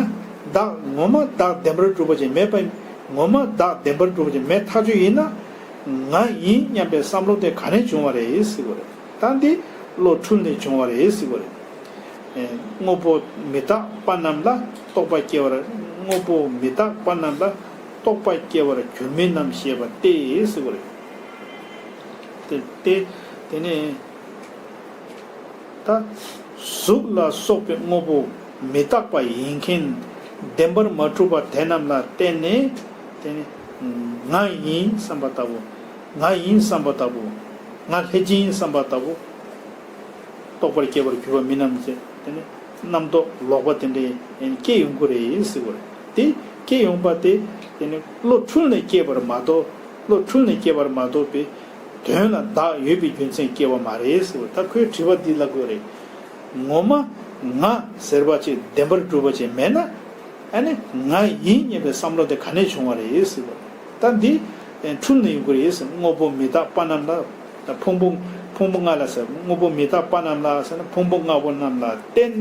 བདག་ངོ་མ་བདག་བདེན་པར་གྲུབ་པ་ཅིག་མེད་པ། ངོ་མ་བདག་བདེན་པར་གྲུབ་པ་ཅིག་མེད་ཐག་ཆོད་ཡིན་ན། ང་ཡིན་སྙམ་པའི་བསམ་བློ་དེ་ག་ནས་བྱུང་བ་རེད་ཟེར་བ་རེད། ད་འདི་བློ་འཁྲུལ་ནས་བྱུང་བ་རེད་ཟེར་བ་རེད། ཨེ། དངོས་པོ་མི་རྟག་པ་རྣམས་ལ་རྟོག་པ་སྐྱེ་བར། དངོས་པོ་མི་རྟག་པ་རྣམས་ལ། རྟོག་པ་སྐྱེ་བར་འགྱུར་མིན་ནམ་ཞེས་པ་སྟེ་ཟེར་བ་རེད། དེ་སྟེ། དེ་ནས་ད་གཟུགས་ལ་སོགས་པའི་དངོས་པོ་མི་རྟག་པ་ཡིན་མཁན་བདེན་པར་མ་གྲུབ་པ་དེ་རྣམས་ལ་བརྟེན་ནས། དེ་ནི་ང་ཡིན་བསམ་པ་ལྟ་བུ། ང་ཡིན་བསམ་པ་ལྟ་བུ། ང་ལྷས་སྦྱིན་ཡིན་བསམ་པ་ལྟ་བུ། རྟོག་པར་སྐྱེ་བར་གྱུར་པ་མིན་ནམ་ཟེར། དེ་ནི་རྣམ་རྟོག་ལོག་པ་དེ་འདྲའི་སྐྱེ་ཡོང་གི་རེད་ཟེར་བ་རེད། དེ་སྐྱེ་ཡོང་པ་དེ། དེ་ནི་བློ་འཁྲུལ་ནས་སྐྱེས་པར་མ་གཏོགས། བློ་འཁྲུལ་ནས་སྐྱེས་པར་མ་གཏོགས་པའི་དོན་ལ་བདག་ཡོད་པའི་རྒྱུ་མཚན་སྐྱེ་བ་མ་རེད་ཟེར་བ། ད་ཁོའི་དྲི་བ་འདི་ལ་དགོས་རེད། ངོ་མ་ང་ཟེར་བ་ཅིག་བདེན་པར་གྲུབ་པ་ཅིག་མེད་ན། ཨ་ནི་ང་ཡིན་སྙམ་པའི་བསམ་བློ་དེ་ག་ནས་བྱུང་བ་རེད་ཟེར་བ། ད་འདི་འཁྲུལ་ནས་ཡོང་གི་རེད་ཟེར། དངོས་པོ་མི་རྟག་པ་རྣམས་ལ། ཕུང་པོ་ཕུང་པོ་ལྔ་ལ་ཟེར། དངོས་པོ་མི་རྟག་པ་རྣམས་ལ་ཟེར་ན། ཕུང་པོ་ལྔ་པོ་རྣམས་ལ་བརྟེན།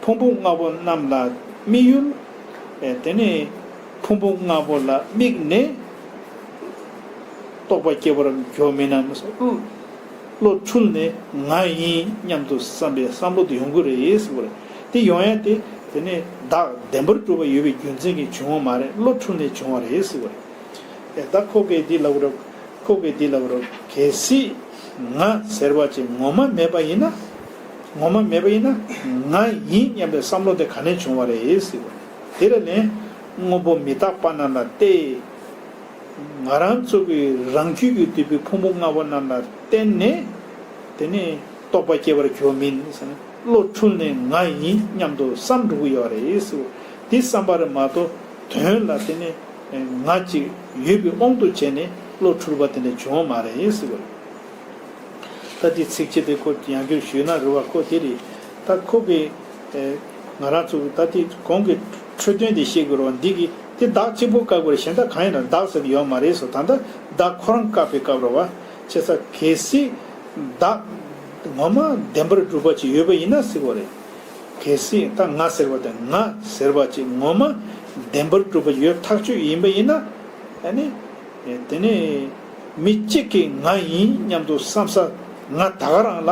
ཕུང་པོ་ལྔ་པོ་རྣམས་ལ་དམིགས་ཡུལ། ཨེ། དེ་ནས་ཕུང་པོ་ལྔ་པོ་ལ་དམིགས་ནས་རྟོག་པ་སྐྱེ་བར་འགྱུར་མིན་ནམ། བློ་འཁྲུལ་ནས་ང་ཡིན་སྙམ་དུ་བསམ་པའི་བསམ་བློ་དེ་ཡོང་གི་རེད་ཟེར་བ་རེད། དེ་ཡོང་ཡ་དེ། དེ་ནས་བདག་བདེན་པར་གྲུབ་པ་ཡོད་པའི་རྒྱུ་མཚན་གྱིས་བྱུང་བ་མ་རེད། བློ་འཁྲུལ་ནས་བྱུང་བ་རེད་ཟེར་བ་རེད། ཨེ། ད་ཁོ་གིས་འདི་ལབ་རོགས། ཁོ་གིས་འདི་ལབ་རོགས། གལ་སྲིད་ང་ཟེར་བ་ཅིག་ངོ་མ་མེད་པ་ཡིན་ན། ངོ་མ་མེད་པ་ཡིན་ན་ང་ཡིན་སྙམ་པའི་བསམ་བློ་དེ་ག་ནས་བྱུང་བ་རེད་ཟེར་བ། དེ་ལ་ལན། དངོས་པོ་མི་རྟག་པ་རྣམས་ལ་བརྟེན། ང་རང་ཚོ་གི་རང་རྒྱུད་ཀྱིས་བསྡུས་པའི་ཕུང་པོ་ལྔ་པོ་རྣམས་ལ་བརྟེན་ནས། དེ་ནས་རྟོག་པ་སྐྱེ་བར་འགྱུར་མིན་ཟེར་ན། བློ་འཁྲུལ་ནས་ང་ཡིན་སྙམ་དུ་བསམ་འགྲོ་གི་ཡོད་རེད་ཟེར་བ། དེ་བསམ་པ་རེད་མ་གཏོགས། དོན་ལ་དེ་ནས་ང་ཅིག་ཡོད་པའི་དབང་དུ་བྱས་ནས་བློ་འཁྲུལ་པ་དེ་འདྲ་བྱུང་བ་མ་རེད་ཟེར་བ་རེད། ད་དེ་ཚིགས་བཅད་དེ་ཁོ་ཡང་བསྐྱར་ཞུས་ན་རེད་བ། ཁོ་དེ་རེད། ད་ཁོ་གིས། ཨེ། ང་རང་ཚོ་ད་དེ་གོང་གི་འཕྲོས་དོན་དེ་ཤེས་དགོས་རེད་བ། འདི་གི་དེ་བདག་གཅིག་པུ་བཀག་དགོས་རེད། གཞན་དག་གང་ཡིན་ན་བདག་ཟེར་གྱི་ཡོད་མ་རེད་ཟེར། ད་ལྟ་བདག་ཁོ་རང་བཀག་པའི་སྐབས་རེད་བ། བྱས་ཙང་གལ་སྲིད་བདག་ངོ་མ་བདེན་པར་གྲུབ་པ་ཅིག་ཡོད་པ་ཡིན་ན་ཟེར་བ་རེད། གལ་སྲིད་ད་ང་ཟེར་བ་དང་ང་ཟེར་བ་ཅིག་ངོ་མ་བདེན་པར་གྲུབ་པ་ཡོད་ཐག་ཆོད་ཡིན་པ་ཡིན་ན། ཨ་ནི། དེ་ནས་མི་གཅིག་གིས་ང་ཡིན་སྙམ་དུ་བསམ་ས་ང་ད་ག་རང་ལ།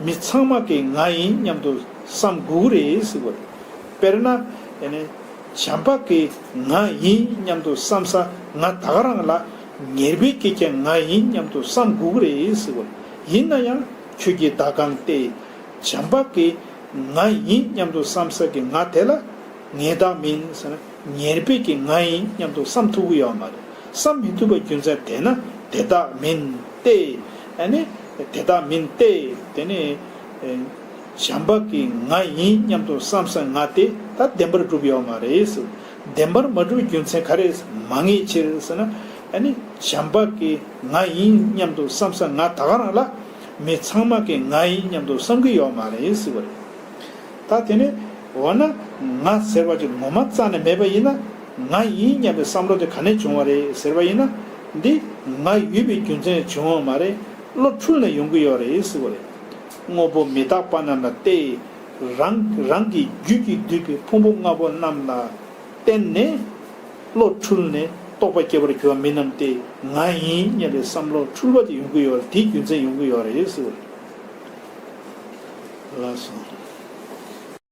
མི་ཚང་མ་གིས་ང་ཡིན་སྙམ་དུ་བསམ་དགོས་ཀྱི་རེད་ཟེར་བ་རེད། དཔེར་ན། དེ་ནས་བྱམས་པ་གིས་ང་ཡིན་སྙམ་དུ་བསམ་ས་ང་ད་ག་རང་ལ། ཉེར་སྦས་ཀྱིས་ཀྱང་ང་ཡིན་སྙམ་དུ་བསམ་དགོས་ཀྱི་རེད་ཟེར་བ་རེད། ཡིན་ན་ཡང་ཁྱོད་ཀྱིས་བདག་གང་སྟེ། བྱམས་པ་གིས་ང་ཡིན་སྙམ་དུ་བསམ་ས་གི་ང་དེ་ལ་ངས་བདག་མིན་ཟེར་ན། ཉེར་སྦས་ཀྱིས་ང་ཡིན་སྙམ་དུ་བསམ་ཐུབ་ཀྱི་ཡོད་མ་རེད། བསམ་མི་ཐུབ་པའི་རྒྱུ་མཚན་དེ་ན་དེ་བདག་མིན་ཏེ། ཨ་ནི་དེ་བདག་མིན་ཏེ། དེ་ནི་བྱམས་པ་གིས་ང་ཡིན་སྙམ་དུ་བསམ་ས་ང་དེ་ད་བདེན་པར་གྲུབ་ཡོད་མ་རེད་ཟེར། བདེན་པར་མ་གྲུབ་པའི་རྒྱུ་མཚན་ག་རེ་མ་ངེས་ཕྱིར་ཟེར་ན། ཨ་ནི་བྱམས་པ་གིས་ང་ཡིན་སྙམ་དུ་བསམ་ས་ང་ད་ག་རང་ལ། མི་ཚང་མ་གིས་ང་ཡིན་སྙམ་དུ་བསམ་གྱི་ཡོད་མ་རེད་ཟེར་བ་རེད། ད་དེ་ནས་འོ་ན་ང་ཟེར་བ་ཅིག་ངོ་མ་རྩ་ནས་མེད་པ་ཡིན་ན། ང་ཡིན་སྙམ་པའི་བསམ་བློ་དེ་ག་ནས་བྱུང་བ་རེད་ཟེར་བ་ཡིན་ན། འདི་ང་ཡོད་པའི་རྒྱུ་མཚན་བྱུང་བ་མ་རེད། བློ་འཁྲུལ་ནས་ཡོང་གི་ཡོད་རེད་ཟེར་བ་རེད། དངོས་པོ་མི་རྟག་པ་རྣམས་ལ་བརྟེན། རང་རང་གི་རྒྱུད་ཀྱིས་བསྡུས་པའི་ཕུང་པོ་ལྔ་པོ་རྣམས་ལ་བརྟེན་ནས། བློ་འཁྲུལ་ནས་རྟོག་པ་སྐྱེ་བར་འགྱུར་བ་མིན་ནམ་སྟེ། ང་ཡིན་སྙམ་པའི་བསམ་བློ་འཁྲུལ་པ་དེ་ཡོང་གི་ཡོད་རེད། དེའི་རྒྱུ་མཚན་ཡོང་གི་ཡོད་རེད་ཟེར་བ་རེད། ལགས་སོ།